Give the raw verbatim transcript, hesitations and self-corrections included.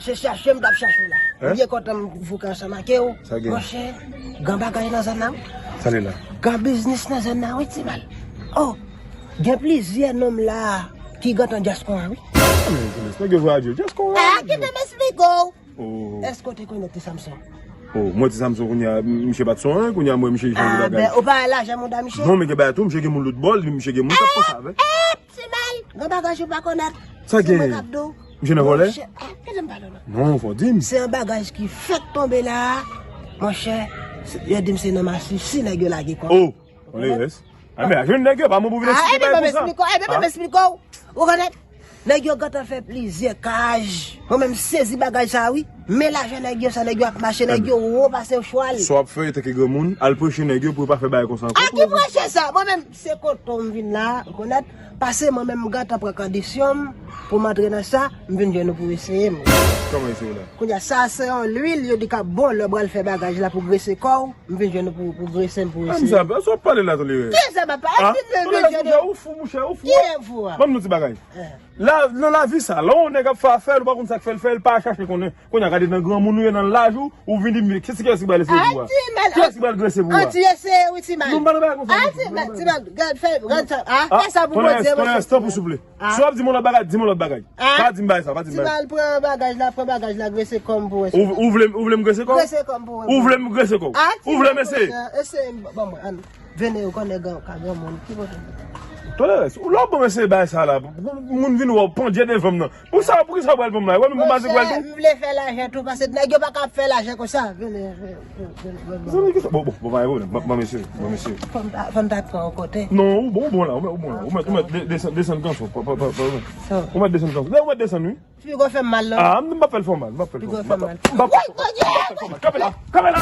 Se chache m t ap chache la. Hein? Ou byen kontan m vouke ansanm ak ou. Sa gen? Monchè, gen bagay nan zòn nan, wi. Sa li la? Gen biznis nan zòn nan, wi, ti mal. Oh, gen plizyè nonm la ki gentan dyaspora, wi. Ah, men, nèg yo vwaye dyaspora. Ah, kite m esplike w. Oh. Èske w te konnen Ti Samson? Oh, mwen Ti Samson kounye a, misye pa t son anyen, kounye a mwen misye chanje bagay. Ah, ben, ou pa wè lajan mouda misye? Non, men gen bagay tou, misye gen moun lòt bò, li, misye gen moun k ap panse avè l. Eh, ti mal, gen bagay ou pa konèt. Sa gen? Se mwen k ap di w. Misye nan vòlè? Monchè, ah, kite m pale w non. Non, fò di m. Se yon bagay ki fèk tonbe la, monchè, se, yo di m se nan masisi nèg yo lage kò. Oh, on les reste. Ah, men, jwenn nèg yo, pa mwen pou vin eksplike bagay konsa. Ah, epi pa m esplike w, epi pa m esplike w. Ou konèt? Nèg yo gentan fè plizyè kaj. Mwen menm sezi bagay sa wi. Men lajan nèg yo, sa nèg yo ap mache, nèg yo wo pase chwal. Sa w ap fè tanke granmoun, al preche nèg yo pou yo pa fè bagay konsa ankò. A ki preche sa? Mwen menm se kote w m vin la, ou konèt? Pase mwen menm m gentan pran kondisyon m pou m antre nan sa, m vin jwenn ou pou eseye m. Kòman eseye w la? Kounye a, sa se yon lwil yo di k ap bon lè w pral fè bagaj la pou grese kò w. M vin jwenn ou pou, pou grese m pou eseye. Sa w ap pale la, Tolérès? Ki sa m ap pale? Ah, Tolérès, monchè, ou fou, monchè, ou fou. Ki e fou a? Ban m yon ti bagay. Eh. La, nan lavi sa, lè yon nèg ap fè afè l, ou pa konn sa k fè l fè l, pa chache konnen. Kounye a, gade nan granmoun ou ye, nan laj ou, ou vin di m, kiyès, kiyès ki pral eseye pou ou a? Kiyès ki pral grese pou ou a? An ti eseye wi, ti mal. Non, m pa nan bagay konsa. Ah, ti mal, ti mal, gad, fè, gad sa. Ah, fè sa pou Bondye, monchè. Tolérès, tanpri, souple. Ah. Si w ap di m yon lòt bagay, di m yon lòt bagay. Ah. Pa di m bagay sa, pa di m bagay. Ti mal pran bagaj la, pran bagaj la, grese kò m pou wè. Ou, ou vle, ou vle m grese kò w? Grese kò m pou wè. Ou vle m grese kò w? Ah, ou vle m eseye? Eseye m, ban mwen, ann. Vene, ou konnen gen ka granmoun, ki kote? Tolérès, ou lè w ban m eseye bagay sa la, pou moun vin wè w pandye devan m nan. Pou sa, pou ki sa w pral ban m la? Wè, men pou mazik wè l tou. M vle fè lajan tou, paske nèg yo pa ka ap fè lajan konsa. Vene, vene, vene, vene, vene. Zanmi, ki sa? Bon, bon, bon, pa gen pwoblèm. Ban, ban m eseye, ban m eseye. Fò m ta, fò m ta pran yon kote. Non, ou bon, ou bon la, ou mèt, ou mèt, ou mèt de-, desann, desann kanson. Pa, pa, pa, pa, ou mèt desann kanson. Dayè, ou mèt desann, wi. Piga w fè m mal, non? Ah, m p ap fè l fè w mal, m p ap fè l fè w mal. Piga w fè m mal. M p ap fè l fè w mal. Kanpe la, kanpe la.